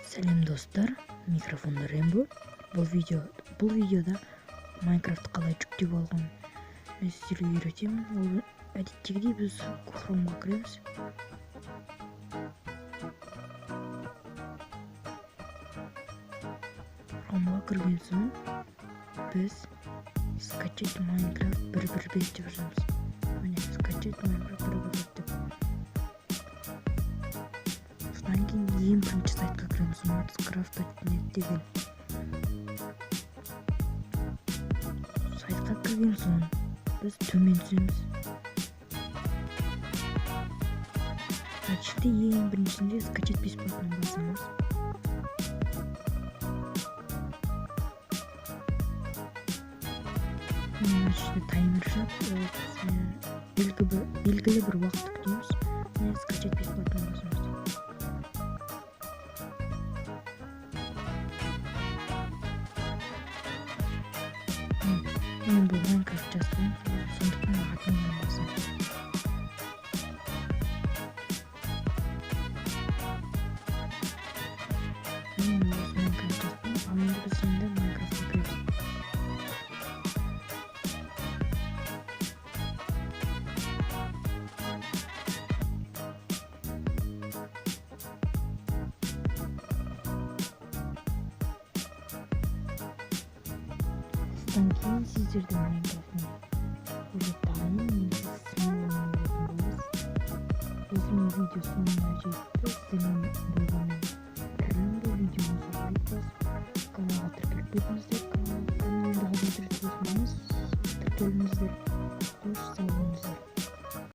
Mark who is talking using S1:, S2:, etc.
S1: Сәлем, достар! Микрофонда Рэмбо. Бұл видеода Майнкрафт қалай жүктеп алған, мен сіздерге үйретемін. Ол әдеттегідей біз Хромға кіреміз. Хромға кірген соң біз «скачать Майнкрафт 1.1.5» деп жазамыз. Міне, «скачать Майнкрафт 1.1.5» деп. Содан кейін ең бірінші сайтқа кіреміз, modscraft.net деген сайтқа кірген соң біз төмен түсеміз. Мына жерде ең біріншісінде «скачать бесплатно» басамыз. Мына жерде таймер шығады, белгілі бір уақыт күтеміз. Міне, «скачать бесплатно» басамыз. Мен бұл Майнкрафт жазған, сондықтан админнен басамын. Мен осы Майнкрафт жаздым. Ал енді біз Майнкрафтқа кіреміз. Содан кейін сіздерде Майнкрафт уже дайын, енді сіз смело ойнай беретін боласыз. Осымен видео соңына жетті. Сіздермен болған мен, Рэмбо. Видеоңызға лайк басып, каналға тіркеліп кетіңіздер.